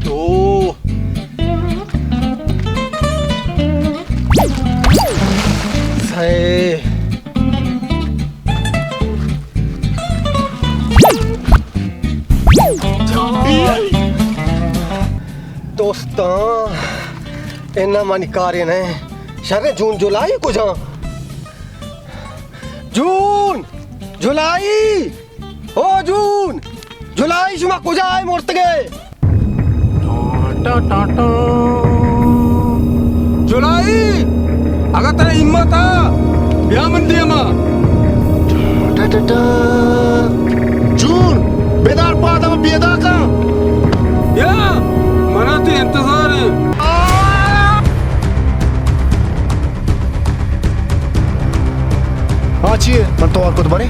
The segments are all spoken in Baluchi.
دو۔ سئے۔ دوستاں، اناں منی کارے نہ۔ شر، جون جولائی کجا؟ جون جولائی! او جون جولائی، شما کجا ئے مرتگے؟ ٹا ٹا ٹا۔ جولائی، اگاں ترا ہمت ءَ، بیا من دیما۔ ٹا ٹا ٹا۔ جون، بدار پاد، ہم پیدا کن۔ یا، منا تئی انتظار ایں۔ آ چی ئے؟ من توار کت برے۔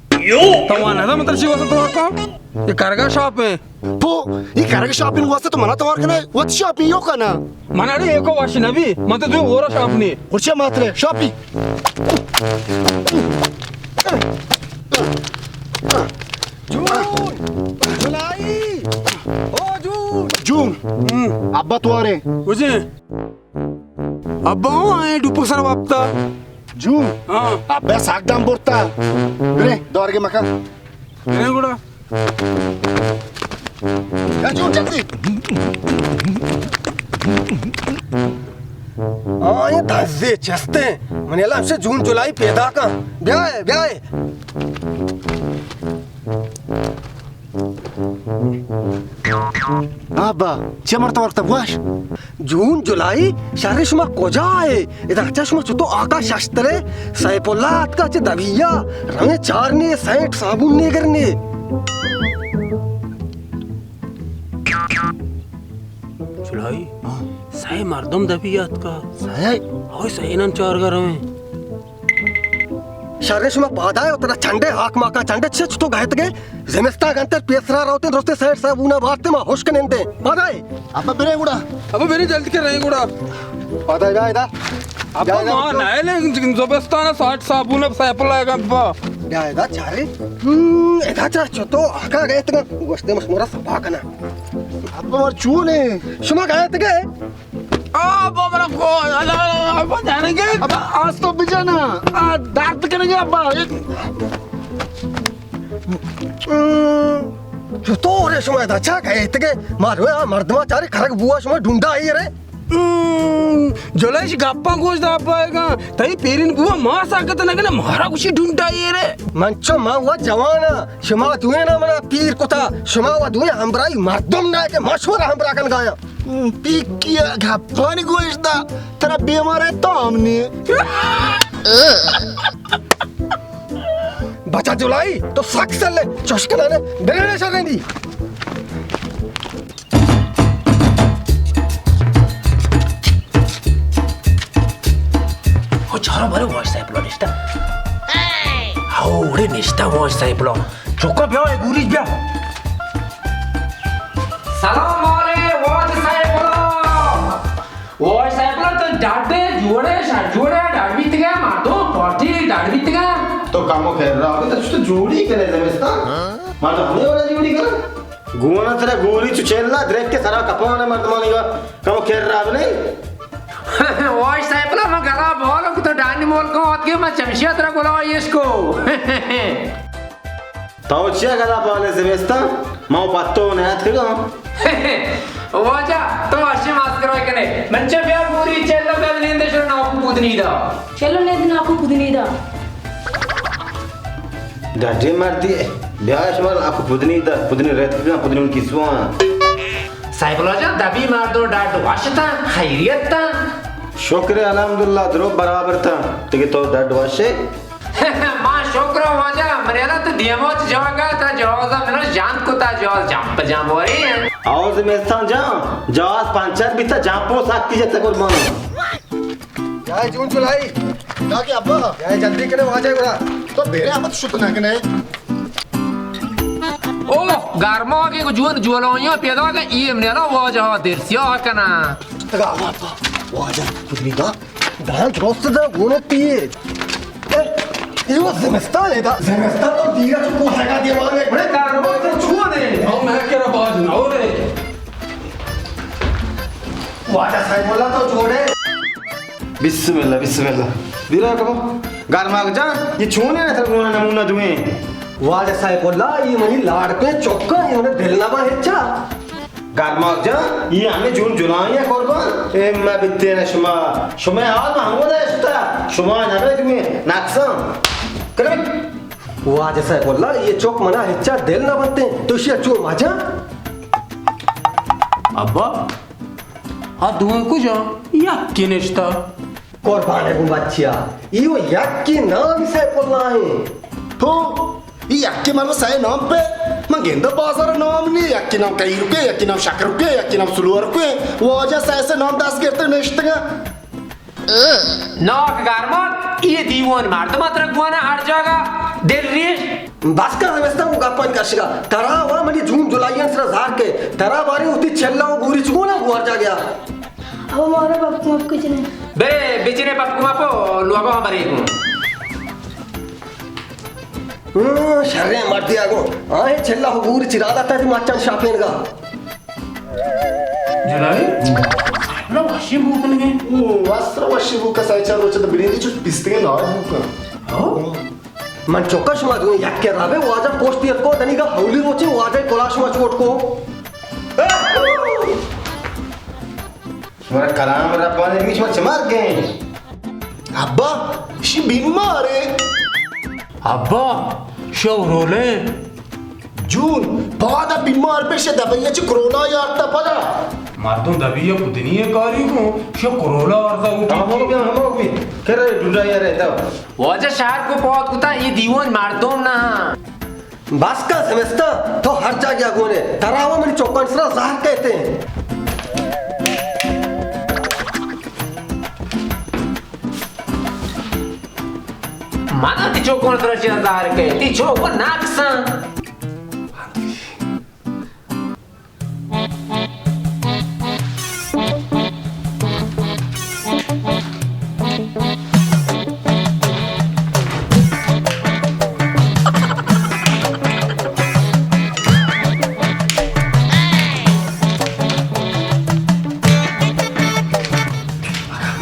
تو وانگ ءَ ئے من ترا چی واسطہ توار کن؟ اے کرگا شاپ ایں۔ پو، اے کرگا شاپ ایں واسطہ تو منا توار کنے؟ وت شاپ ایں یو کنا۔ من اڑے ایوکا وش نبی، من تو دوئیں ہورا شاپ نی۔ خرچہ ماترے، شاپ ایں۔ جون، جولائی، او جون۔ جون، ابا توارے۔ کجے؟ ابا ہوں آئے ڈوپک سر وپتا۔ جون۔ ہاں۔ ابا ساک دام برتا۔ برے، دورگے مکا۔ برے گڑا۔ یا جون جلدی۔ آئے دزے چستے۔ من یلا ہمشہ جون جولائی پیدا کن۔ بیائے، بیائے۔ ابا، چہ مرتا وقت گوش؟ جون جولائی، شر، شما کجا ئے؟ ادا چہ شما چتو آکا ششترے؟ سیف اللہ اتکا چہ دبیا، رویں چارنے سینٹ صابون نے گرنے۔ جولائی، ہاں۔ سئے مردم دبیا اتکا۔ سئے؟ اوئے سئے نن چارگا رویں۔ شر، شما پادائے و ترا چنڈے ہاک ماکا چنڈے چے چتو گہتگے؟ زمستان گنتر پیسرا روتیں درستے سئے صابونا بارتے ما ہشک نندیں۔ پادائے۔ ابا برے گڑا۔ ابا برے جلد کر رہے گڑا۔ پادائے بیا ادا۔ ابا بیا ادا ما بچو۔ نائلے زمستان ساٹ صابون اب سیف اللہ گا ابا۔ بیا ادا چارے۔ ہم، ادا چا چتو آکا گہتگا۔ گوشتے مشمورا سبا کنا۔ ابا مر چونے۔ شما گہتگے؟ آ، بابا کو، اللہ، اللہ، اللہ، جانگے۔ ابا، آس تو بجانا۔ آ، درد کنگے، ابا۔ چطور ئے شما ادا چا گہتگے؟ مارو آ مردما چارے کرگ بوا شما ڈونڈا ایر ئے۔ جولائی، گپاں گوش دا ابا گا۔ تئی پیرین بوا ما ساکت نہ کنے، مارا گوشی ڈونڈا ایر ئے۔ من چو ما وا جوانا، شما دوینا منا پیر کتا، شما وا دوی ہمراہی مردم نہ کہ ما شما را ہمراہ کن گایا۔ پیکی ءَ گپانی گوش دا، ترا بیمار ءِ تام نی۔ بچا جولائی، تو سک سلے، چوش کنانے، بگڑے شریں دی۔ او چارو بارے واش سیف اللہ نشتا۔ اوڑے نشتا واش سیف اللہ۔ چکا بیا، اے گوریچ بیا۔ سلام علیک واجہ سیف اللہ۔ واجہ سیف اللہ، تو ڈاڈے جوڑے، شر جوڑے، ڈاڈ بیتگا، مردم پارٹی ڈاڈ بیتگا۔ تو کمو خیر رہا، تو چطور جوڑی کنے زمستان؟ مردم ہمے وڑا جوڑی کنے؟ گونا ترا گوری چو چلا، درک کے سرا کپانا مردمانی گا، کمو خیر رہا بنے۔ واش سیف اللہ، من گلا بولو کہ تو ڈانی مول کو آتکے، من چمشیا ترا گلا ایش کو۔ تو چیا گلا بالے زمستان؟ ما پتو نیاتکگاں۔ واجہ، تو اشی مسکرا کنے۔ من چہ بیا گوری چلو بیا نیندے شر ناکو پودنیدا۔ چلو نیند ناکو پودنیدا۔ ڈڈے مردی، بیا شما ناکو پودنیدا، پودنی رتکگاں، پودنی من کسواں۔ سیف اللہ جان، دبی مردو ڈڈ وشتا، خیریت تا؟ شکر الحمدللہ، درو برابر تا۔ تگہ تو ڈڈ وشے؟ ما شکر واجہ، من یلا تو دیما چہ جاگہ تا جہازا منا جان کتا، جہاز جمپ جمپ وری۔ او زمستان جان، جہاز پنچر بیتا، جمپو سختی جتا قربان۔ جائے جون جولائی۔ جا کہ ابا۔ جائے جلدی کنے واجہ گڑا۔ تو بیرے ابا تو شت نہ کنے۔ او گرما کے جون جولائیاں پیدا کہ ایم نیلا واجہ درسیا کنا۔ تگا ابا، واجہ کدی دا۔ دان درست دا گونتی۔ اے، اے وت زمستان اِنت، زمستان تو دیرا چو کوہگا دیوانے۔ بڑے کارو تو چون ئے؟ او میں کرا باز نہ ہو رہے۔ واجہ سیف اللہ تو جوڑ ئے۔ بسم اللہ، بسم اللہ۔ دیرا کبا۔ گرماگ جان، اے چون اِنت ترا گونا نمونہ دوئیں؟ واجہ سیف اللہ، اے منی لاڈکیں چک اَنت، اے منی دل نہ باں ہچا۔ گرماگ جان، اے ہمے جون جولائی اِنت قربان۔ اے مہ بیتین شما، شما حال ما ہمودا اشتا، شما نہ بے دوئیں نقصان۔ کرے۔ واجہ سیف اللہ، اے چک منا ہچا دل نہ بنتیں، تو اشیا چون مجاں؟ ابا، آ دوئیں کجا؟ یکے نشتا۔ قربان گوں بچیا، ایو یکے نام سیف اللہ اِنت۔ ہو، اے یکے مرد سئے نام پہ، من گندہ بازار نام نی، یکے نام کہیرکے، یکے نام شکرکے، یکے نام سلورکے، واجہ سئے سئے نام دست گرتے نشتگا۔ ناک گرمات، اے دیوان مردم اترک گوانا ہر جاگہ دل ریش۔ بس کن زمستان گوں گپانی کشگا۔ ترا وا منی جون جولائیان سرا زہر کئے۔ ترا باریں وتی چلہ و گوریچ گونا گوار جا گیا۔ او مارا بپ مپ کچنے۔ بے بچنے بپ کو مپو لوگا برے گوں۔ ہاں، شریں مردے آگو۔ آئے چلہ و گوریچ را داتا تی مچان شاپین گا۔ جولائی؟ نہ وشی بوکنگے۔ او، واسرا وشی بوکا سائے چار روچ تو بنیدی چوش پیستگے نہ بوکا۔ ہاں؟ من چوکا شما دوئیں یک کرا بے واجہ پوسٹ دیت کو دنیگا ہولی روچے واجہ کلا شما چوٹ کو۔ شمارا کلام ربانی بھی شما چمار گئے۔ ابا، شی بیمارے۔ ابا، شو رولے۔ جون، پادا بیمار پیش دبئی چ کرونا یارتا پدا۔ مردم دبئی پدنی کاری کو، شو کرونا ارزا اٹھی۔ ہمو بیا، ہمو بیا۔ کرے ڈوڈا یارے تو۔ واجہ شہر کو پوت کتا، اے دیوان مردم نہ۔ بس کا زمستان، تو ہر جاگہ گونے، ترا و منی چوکان سرا زہر کئیت۔ منا تی چوکان سرا چیا زہر کئیت؟ تی چوک نقصان۔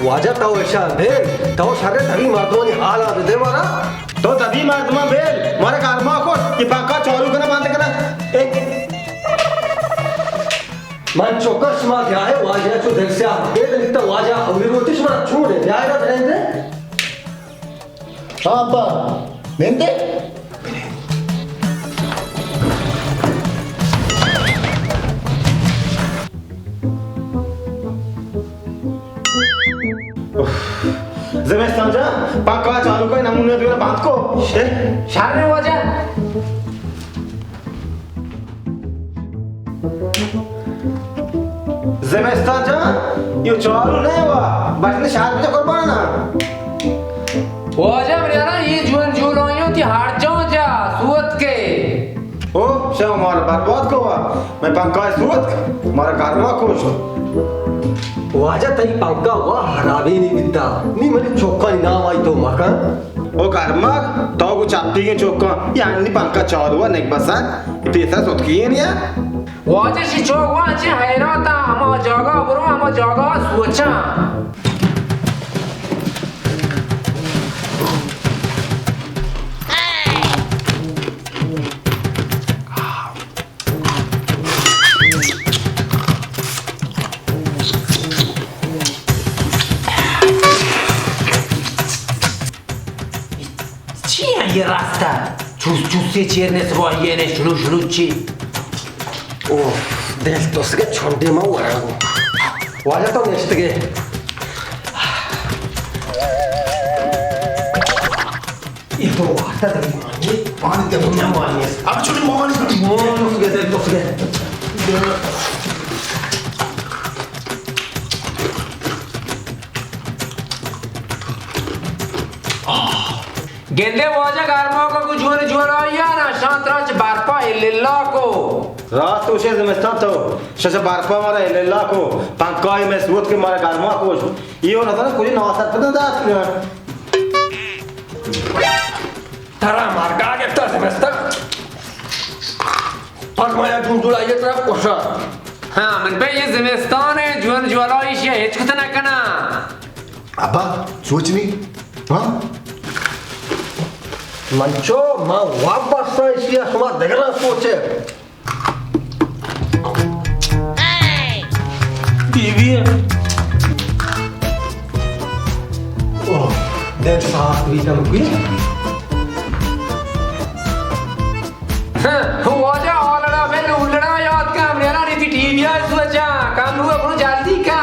واجہ تو اشان دے، تو شر دبی مردمانی حالا بدے مارا۔ تو دبی مردمان بیل، مارا گرما کت، اے پنکھا چالو کنا بند کنا۔ اے۔ من چوکا شما بیائے واجہ چو دل سیاہ بید نکتا واجہ اولی روچی شما چون ہے؟ بیائے را بلندے؟ ہاں ابا، نندے۔ اف۔ زمستان جان، پنکھا چالو کن، نمونہ دیو نا بند کو۔ اے؟ شر واجہ۔ زمستان جان، یو چالو نہ وا، بس نے شاد بجا قربان۔ واجہ منی یارا، اے جون جولائیوں تی ہر جان جا سوت کے۔ او، شما مارا برباد کو وا۔ مئے پنکھا سوتک، مارا گرما کشت۔ واجہ تئی پنکھا وا ہرابی نی بیتا۔ نی منی چوکانی نام آئی تو مکن۔ او گرما، تو گو چپی گے چوکاں، یعنی پنکھا چالو نک بسن، پیسر سوتکی نیا۔ واجہ شی چوک وا چی حیرات، ہما جاگا برو، ہما جاگا سوچاں۔ چی اے یہ راستہ؟ چوس چوسے چیر نے سواہی نے شلو شلو چی؟ اوف، دل تو سگے چھوڑ دے ما ورا گو۔ واجہ تو نشتگے۔ اے تو وقت دے مانی، پانی دے دنیا مانی۔ اب چھوڑ مانی۔ مانی دے دے تو دے۔ گندے واجہ گرما کو جون جون آیا نا، شان ترا چ برپا اے للا کو۔ راست تو شے زمستان تو، شش برپا مارا اے للا کو، پنکھائی میں سوت کے مارا گرما کو۔ یہ نہ تھا کچھ نواسر پتہ دات۔ ترا مرگا گپتا زمستان۔ پس ما یا جون جولائی ترا کشا۔ ہاں، من پہ یہ زمستان ہے، جون جولائی شیا ہچ کت نہ کنا۔ ابا، سوچ نہیں۔ ہاں؟ منچو، ما واپس ایشیا شما دگرا سوچے۔ ٹی وی ہے۔ اوہ، دل صاف بھی کم کی۔ ہاں، واجہ آلڑا، میں لوڑا یاد کا، میرا نہیں تھی ٹی وی ہے، سوچا، کم ہوا، بڑو جلدی کا۔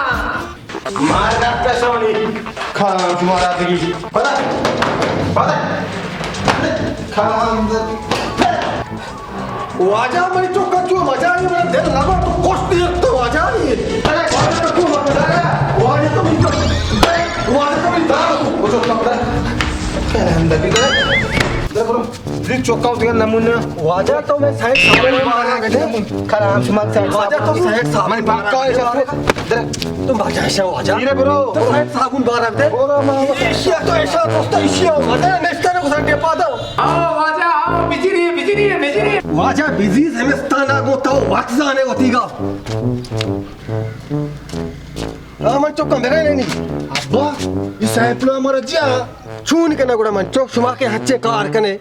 مار دست سونی۔ کھام تمہارا دگی۔ پدا۔ پدا۔ کھام در۔ واجہ منی چکا چو مزہ نہیں، میرا دل لگا تو کچھ دیر تو واجہ نہیں۔ ارے واجہ تو کیوں مزہ ہے؟ واجہ تو منی، واجہ تو منی دار تو کچھ تو پدا۔ اندر بھی دے۔ دے برو۔ زی چوکا اتگا نمونہ۔ واجہ تو میں سائیڈ سامنے مارا گئے۔ کلام شما سائیڈ واجہ تو سائیڈ سامنے مارا گئے۔ در۔ تو واجہ شا واجہ۔ میرے برو۔ تو سائیڈ صابون بارا دے۔ برو ماما۔ ایشیا تو ایشا دوستا ایشیا واجہ نشتہ نے گزار کے پادا۔ آو واجہ، آو، بجری، بجری، بجری۔ واجہ بزی زمستان آگو تو وقت زانے ہوتی گا۔ ہاں، من چکا میرے نہیں۔ ابا، یہ سیمپل ہمارا جا۔ چون کنا گڑا من چک شما کے ہچے کار کنے۔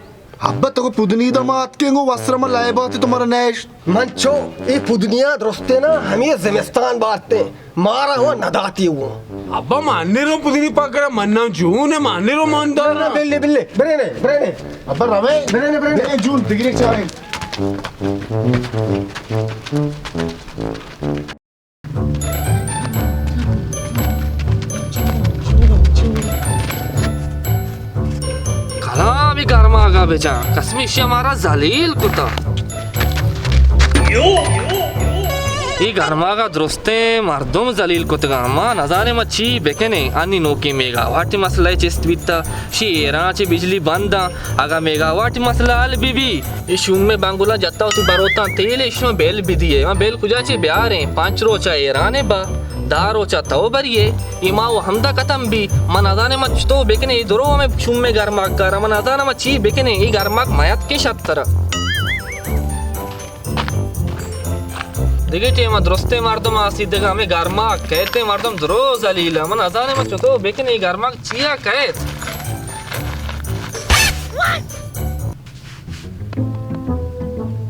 ابا تو پودنی دا مات کے گو وسر ما لائے بات تمہارا نیش۔ من چو، اے پودنیا درستے نا، ہمیں زمستان بارتے، مارا ہوا نداتی ہوا۔ ابا مانے رو پودنی پاک کرا، من نام جون ہے، مانے رو مان دا۔ بلے، بلے، بلے نے، بلے نے۔ ابا روے۔ بلے نے، بلے نے۔ بلے جون، دگری چاہے۔ کلا بھی گرماگا بچا، قسم ایشی ہمارا ذلیل کتا۔ یہ گرماگا درستیں مردم ذلیل کتگا، ما نزانے ما چی بکنے۔ انی نوکی میگا واٹی مسئلہ چست بیتا، شی ایران چی بجلی بنداں، اگا میگا واٹی مسئلہ حل بی بی، اے شومیں بنگلاں جتا وتی بروتاں تیل، ایشاں بل بدیے۔ ما بل کجا چے بیاریں؟ پنچ روچا ایرانے با، دہ روچا تو بریے۔ اے ما و ہمدا ختم بی۔ من نزانے ما چتو بکنے، اے درو ہمیں شومیں گرماگ کارا۔ من نزانا ما چی بکنے، اے گرماگ میت کے شترا۔ دگہ ٹیما درستیں مردم آسی، دگہ ہمیں گرماگ کہتے مردم درو ذلیل۔ من نزانے ما چتو بکنے، اے گرماگ چیا کہت؟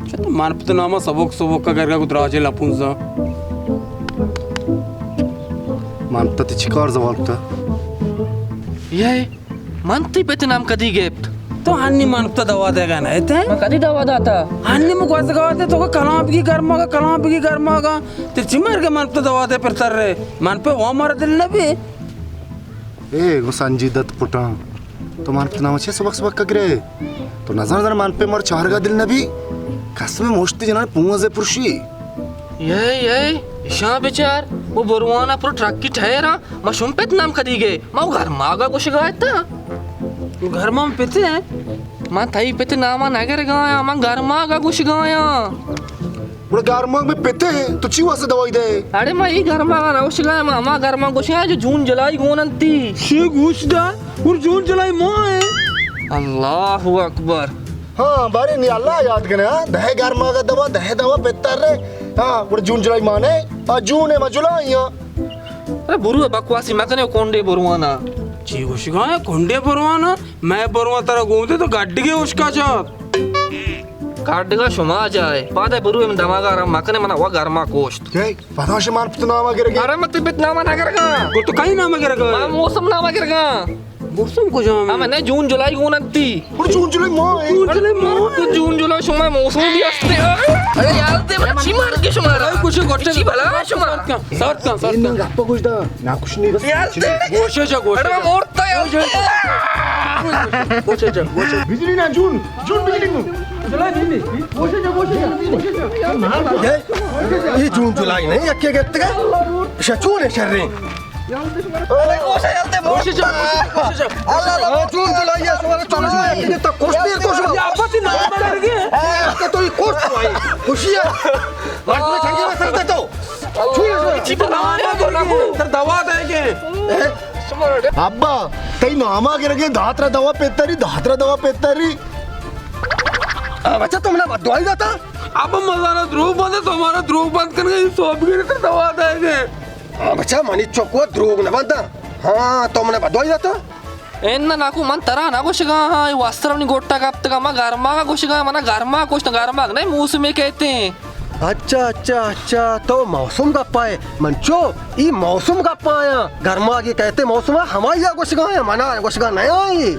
چہ تو من پت ناما سبک سبک کا گرگا کو دراجے لپونزا۔ من پت تی چی کار زوال کتا؟ یہ من تی پت نام کدی گپت؟ تو ہنی من پت دوا دے گا نہ تے؟ من کدی دوا داتا؟ ہنی مو گوز گوا تے تو کلام بگی گرما گا، کلام بگی گرما گا۔ تے چی مرگ من پت دوا دے پر تر رے؟ من پہ وہ مر دل نبی۔ اے گو سنجیدت پٹاں، تو من پت نام چے سبق سبق کگرے؟ تو نزان زن من پہ مر چارگا دل نبی۔ قسم مشتی جنان پونز پرشی۔ یہ، یہ، اشاں بچار، وہ بروانا پر ٹرک کی ٹائر ہاں، ما شم پت نام کدی گئے، ما وہ گھر ماگا گوشگا تا۔ گھر ماں پتے؟ ما تئی پت ناما نگر گایا، ما گھر ماگا گوشگایا۔ گڑا گرماگ میں پتے، تو چی واسطے دوائی دے؟ اڑے ما ای گرماگ نہ گوشگا، ما ہما گرماگ گوشگا جو جون جولائی گون انتی۔ شی گوش دا، اور جون جولائی ماہ ہے۔ اللہ اکبر۔ ہاں، بارے نی اللہ یاد کنے، ہاں؟ دہ گرماگ دوا، دہ دوا پتر رے۔ ہاں، گڑا جون جولائی ماہ نے؟ آ جون ہے، ما جولائی ہاں۔ ارے برو بکواسی مکنے، کنڈے بروانا۔ چی گوشگا ہے کنڈے بروانا؟ میں بروا ترا گوندے تو گڈگے اشکا جات۔ کاڈگا شما جائے۔ پادے برو، من دماغا آرام مکنے، منا وا گرما کوشت۔ کئے؟ پدا شما پت ناما گرگے؟ ارے مت پت ناما نہ گرگا۔ گڑا تو کئی ناما گرگا؟ ما موسم ناما گرگا۔ موسم کجا ہے؟ ہاں، من جون جولائی گون انتی۔ گڑا جون جولائی ماہ ہے۔ جون جولائی ماہ ہے۔ تو جون جولائی شما موسم بھی ہستے۔ ارے یار، تے بڑا چی مار کے شما را؟ کچھ گوٹے چی بھلا شما؟ سات کن، سات کن۔ گپ گوش دا۔ نہ کچھ نہیں، بس یار، تے گوشے جا، گوشے ارے جا۔ مورتا یار۔ گوشے جا، گوشے جا۔ بجلی نہ جون۔ جون بجلی کو۔ جولائی بجلی۔ گوشے جا، گوشے جا، گوشے جا۔ یہ، یہ جون جولائی نہیں، یکے گپت گا۔ شچون ہے شریں۔ ارے گوشے جا، گوشے جا۔ اللہ اللہ۔ جون جولائی ہے، سوال چون جولائی ہے، یہ تو کچھ دیر تو شما۔ یہ آپس ہی نام کر گئے۔ تو یہ کچھ ہوا ہے۔ خوشی ہے۔ بس میں ٹھنگے میں سر دیتا ہوں۔ چھو لے شما۔ چی تو نام ہے، تو نام ہے۔ سر دوا دے گے۔ ابا، تئی ناما گرگے داترا دوا پیتری، داترا دوا پیتری۔ ہاں بچہ، تو منا بددعائی داتا؟ ابا مزانا دروگ بندے، تو ہمارا دروگ بند کنگے، یہ سوب گیری تر دوا دے گے۔ ہاں بچہ، منی چکو دروگ نہ بندا۔ ہاں، تو منا بددعائی داتا؟ اے نہ ناکو، من ترا نہ گوشگا ہاں، اے وستر منی گوٹا کپتگا، من گرماگا گوشگا، منا گرماگ کشت، گرماگ نہ موسمے کہتے ہیں۔ اچھا، اچھا، اچھا، تو موسم گپا ہے۔ من چو، ای موسم گپا آیا۔ گرماگی کہتے موسم ہے، ہمائی گوشگا ہے، منا گوشگا نہ آئی۔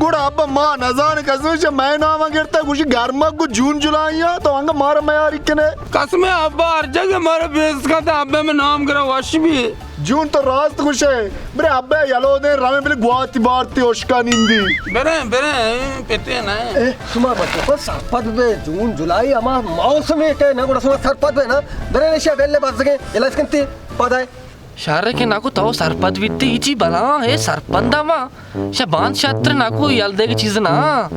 گڑا ابا ما نزان کسوش میں نام گرتا، گوشی گرماگ کو جون جولائی آ، تو انگا مارا میاری کنے۔ قسم ابا، ہر جگہ مارا بیس کا تھا، ابا میں نام کرا وش بھی۔ جون تو راست گوشے۔ برے ابا یلو دے، رمے بلے گواتی بارتی اشکا نندی۔ برے، برے، پتے نہ۔ اے، شما بچو کو سرپد بے، جون جولائی ہما موسم ہے کہ نہ، گڑا شما سرپد بے نا۔ برے نشا بیلے بزگے، علاج کنتی، پدائے۔ شر کہ ناکو تو سرپد بیتی، ایچی بلا ہے سرپندا ما۔ شا باند شتر ناکو یل دے کی چیز نا۔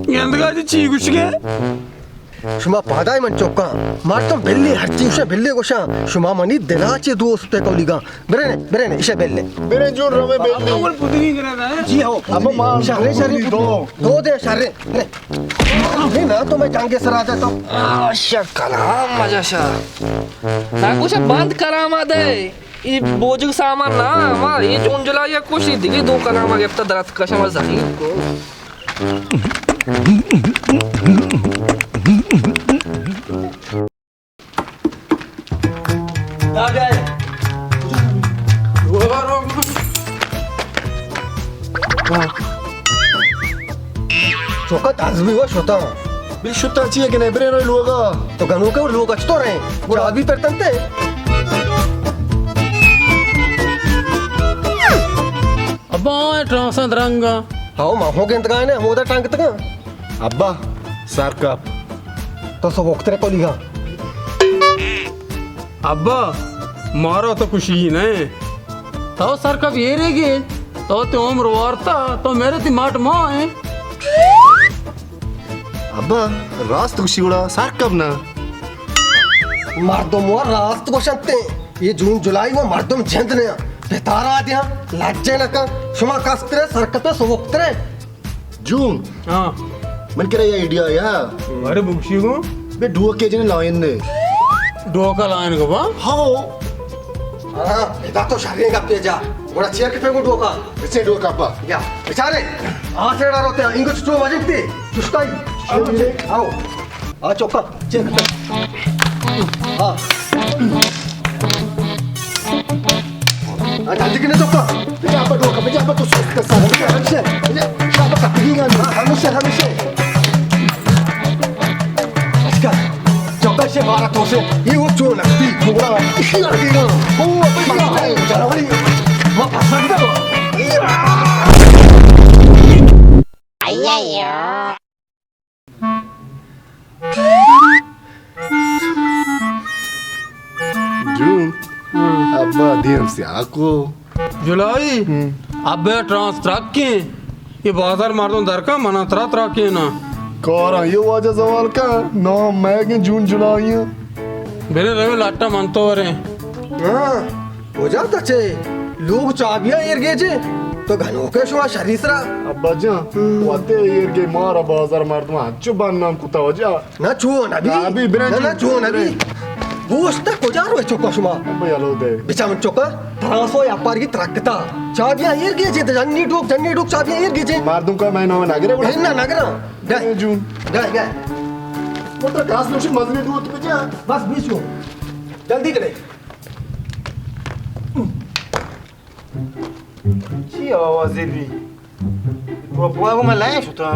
گندگا جی چی گوشگے؟ شما پادائی من چکاں۔ مردم بلی ہرچی گوشاں، بلی گوشاں۔ شما منی دلا چے دوست تے کولیگاں۔ برے نے، برے نے، ایشے بلی۔ برے جون روے بلی۔ جی ہو۔ ابا ما شرے، شرے۔ دو۔ دو دے شرے۔ برے۔ نہیں نا، تو میں جنگ سرا دے تو۔ آ، شا کلام مجا شا۔ نا گوشا بند کلام دے۔ ای بوجگ سامان نا، ما ای جون جولائی کشی دیگه دو کلام گپتا درات کشا ما زمین کو۔ چوکا دز بھی ہوا شتا۔ بل شتا چیئے کہ نہیں، برے روی لوگا۔ تو گنوکے اور لوگا چطو رہے؟ چابی پر تنتے۔ ابا، آئے ٹرانساں درنگا۔ ہاؤ، ما ہوں گندگا نے، ہمودا ٹانگتگا۔ ابا، سر کپ۔ تو سو وقت رے پولیگا۔ ابا، مارا تو کشی نہیں۔ تو سر کپ یہ رہ گئے۔ تو تے عمر وارتا، تو میرے تی ماٹ ماں ہیں۔ ابا، راست گوشی گڑا، سر کپ نا۔ مردم و راست گوشنتے۔ یہ جون جولائی و مردم جند نے۔ پتارا دیاں، لجے نکا۔ شما کسترے، سر کپے سوکترے۔ جون۔ ہاں۔ من کرا یہ آئیڈیا یا۔ ارے بگشی گو۔ بے ڈوکے جن لائن نے۔ ڈوکا لائن کو با؟ ہاؤ۔ ہاں، ادا تو شریں گپے جا۔ گڑا چیر کپے گو ڈوکا۔ اسے ڈوکا با۔ یا، بیچارے، آسے ڈا روتے ہیں، انگو چو مجن تے، چشتائی۔ آؤ۔ آ چوکا، چیر کپے۔ ہاں۔ آ جلدی کنے چوکا۔ بجا با ڈوکا، بجا با تو سوست کسا۔ بجا ہمشے۔ بجا، شابا کپگی گا۔ ہاں، ہمشے، ہمشے۔ اچھا۔ چوکا سے بارہ تو سے، یہ وہ چون لگتی، پورا اسی لگتی نا۔ وہ اپنی جنوری، وہ پسند ہے۔ جون، ابا دیم سیاہ کو۔ جولائی، ہم۔ ابے ٹرانس ترکیں۔ یہ بازار مردم درکا منا ترا ترکیں نا۔ کاراں یہ واجہ زوال کا، نام میگیں جون جولائی ہیں۔ برے روے لٹا من تو وریں۔ ہاں، کجا تچے؟ لوگ چابیاں ایر گیجے، تو گنوکے شما شری سرا۔ ابا جان، ہم۔ وتے ایر گے مارا بازار مردم انچو بدنام کتا واجہ۔ نہ چو نبی۔ نہ بی، برے نہ، جی، نہ چو نبی۔ برے۔ گوشت کجا روئے چوکا شما؟ ابا یلو دے۔ بچا من چوکا، تراسو یا پار کی ترکتا۔ چابیاں ایر گیجے، جنی ڈوک، جنی ڈوک چابیاں ایر گیجے۔ مردم کا میں نام نگرے بڑا۔ نہ، نگرا۔ گئے۔ اے جون۔ گئے، گئے۔ موٹر گاس نوشی مزنی دوت بجا۔ بس بیچو۔ جلدی کرے۔ چی آوازے بی؟ ٹوپگا گوں من لائیں شتاں۔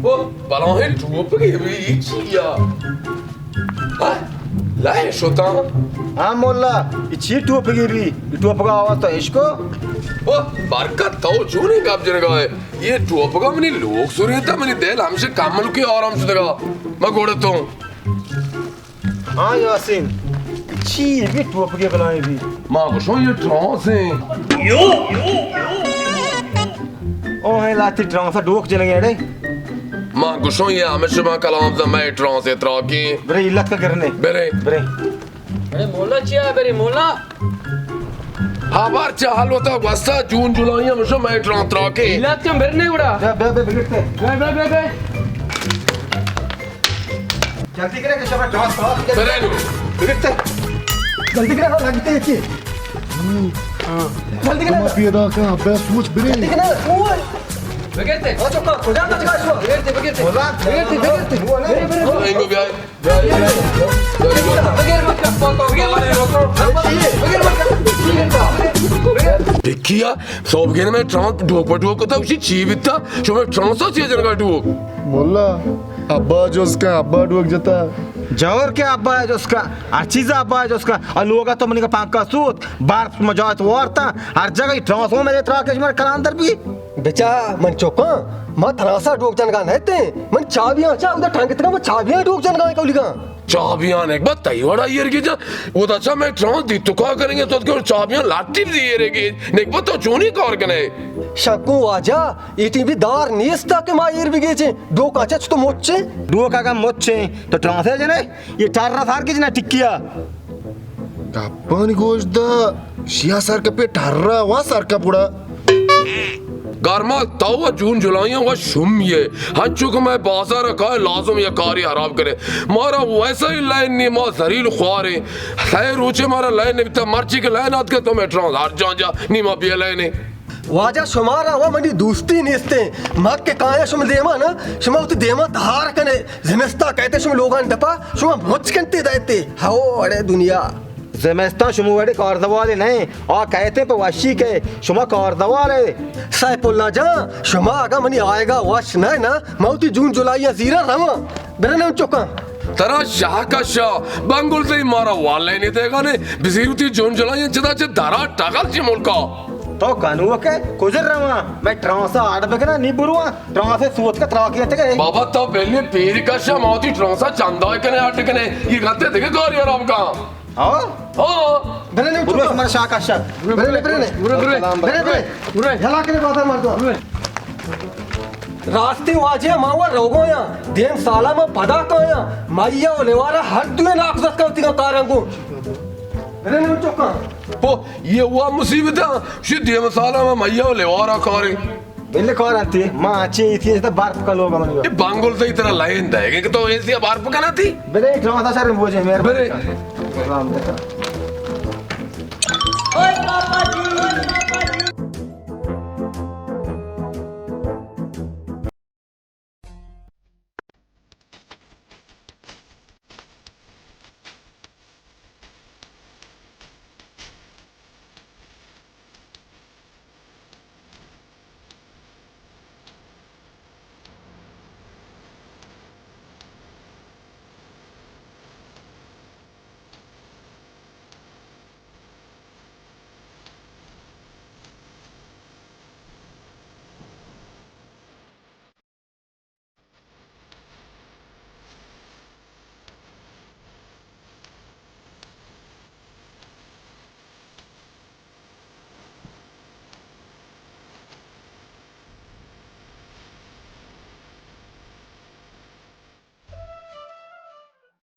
او بلاہیں ٹوپگے بی، اے چی یا؟ ہاں؟ لائیں شتاں؟ ہاں مولا، اے چی ٹوپگے بی؟ اے ٹوپگا آواز تو اشکو؟ او برکت، تو چونیں گپ جنگا ہے؟ یہ ٹوپگا منی لوگ سریتا، منی دل ہمشہ کمل کی آرام شدگا۔ ما گوڑتوں۔ ہاں یاسین، چی بی ٹوپگے بلائیں بی؟ ما گوشوں یہ ٹرانس ہیں۔ او ہیں لاتی ٹرانس ڈوک جنگے اڑے۔ ما گوشوں یہ ہمیں شما کلام زمے ٹرانس اتراکی۔ برے علت کا کرنے۔ برے۔ برے۔ ارے مولا چیا برے مولا؟ ہبر چہ حال وتا گوستا، جون جولائی ہم شو مئے ٹرانس تراکے۔ لات کم برنے گڑا۔ بے، بے، بے، بگڑتے۔ بے، بے، بے، بے۔ جلدی کرے کہ شما ٹرانس تراکے۔ برے نو۔ بگڑتے۔ جلدی کرے، ہاں، لگتے ہیں کہ۔ جلدی کرے۔ ما پیدا کن، بے سوچ برے۔ جلدی کرے، اوئے۔ بگڑتے۔ ہاں، چکا، کجا تچکا شو؟ بگڑتے، بگڑتے۔ بولا۔ بگڑتے، بگڑتے۔ بولے۔ برے، برے، برے۔ اینگو بیائے۔ ٹکیا، سوبگین میں ٹرانس ڈوک پہ ڈوک کتا، اسی چی بیتا؟ شما ٹرانس چی جنگا ڈوک؟ مولا، ابا جوز کا، ابا ڈوک جتا۔ جور کے ابا جوز کا، ہر چیز ابا جوز کا۔ اور لوگا تو منی کا پنکا سوت، بار مجاہد وارتا، ہر جگہ ٹرانس ہو میرے تراکش مر کلان در بھی۔ بچا من چکاں، ما ترانسا ڈوک جنگا نہ تے، من چابیاں چا ادا ٹنگ تکا، ما چابیاں ڈوک جنگا کولیگا۔ چابیاں ایک بات تئی وڑا ایر گیجا، ادا چا میں ٹرانس دی تو کا کریں گے، تو کہ چابیاں لاٹی دی ایر گیج، نیک بات تو چونی کار کنے۔ شکو واجہ، ایتی بھی دار نیستا کہ ما ایر بگیجیں، ڈوک اچا چتو مچے۔ ڈوک اگا مچے، تو ٹرانس ہے جنے؟ یہ ٹر رہا تھار کے جنا ٹکیا۔ گپانی گوش دا، شیا سر کپے ٹھرا وا سر کپڑا۔ گرما تو و جون جولائیاں و شم یہ۔ ہنچو کہ میں بازار کائے لازم یہ کاری حراب کرے۔ مارا ویسا ہی لائن نہیں، ما ذلیل خوارے۔ سہ روچے مارا لائن نہیں بیتا، مرچی کے لائن آت کے تو میں ٹرانس ہر جان جا، نہیں ما بیا لائنے۔ واجہ شمارا و منی دوستی نیستیں۔ ما کہ کایاں شما دیما نا، شما وتی دیما تہار کنے۔ زمستان کئیت شما لوگانی دپا، شما مچ کنتے دئیتے۔ ہو اڑے دنیا۔ زمستان شما وڑے کاردوالے نئے، آ کئیت پہ وشی کہ شما کاردوالے۔ سیف اللہ جان، شما اگاں منی آیگا وش نئے نا، ما وتی جون جولائیاں زیراں رواں۔ برے نہ چکاں۔ ترا شاہ کا شاہ، بنگل تئی مارا والے نے دیگا نے، بزیر وتی جون جولائیاں چدا چہ درا ٹغل چہ ملکا۔ تو گنوکے، کجا رواں؟ میں ٹرانسا اڈ بکناں، نی برواں۔ ٹرانسے سوت کا تراکی اتکے۔ بابا تو پہلے پیر کشا، ما وتی ٹرانسا چندہ کنے اڈ کنے، یہ گتے دگہ کاری آرام کا۔ ہاں؟ ہاں۔ برے نے برو چکا۔ شمار شاہ کشا۔ برے نے، برے نے۔ برے، برے۔ برے، برے۔ برے۔ یلا کنے بازار مردو۔ برے۔ راستی واجہ ما و روگویاں، دیم سالا ما پدا کایاں، مایا و لیوارا ہر دوئے ناکوزتکا وتی کارانگو۔ برے نے چکا۔ ہو، یہ وا مصیبت ہے، شی دیم سالا ما مایا و لیوارا کارے۔ بلے کار انتی، ما اچے ایتی تا بارپ کا لوگ من۔ یہ بنگل تئی ترا لائن دے، کہ تو ایسی بارپ کنا تھی؟ بلے ٹرانسا شر بوجے مہربانی۔ برے۔ سلام علیکم۔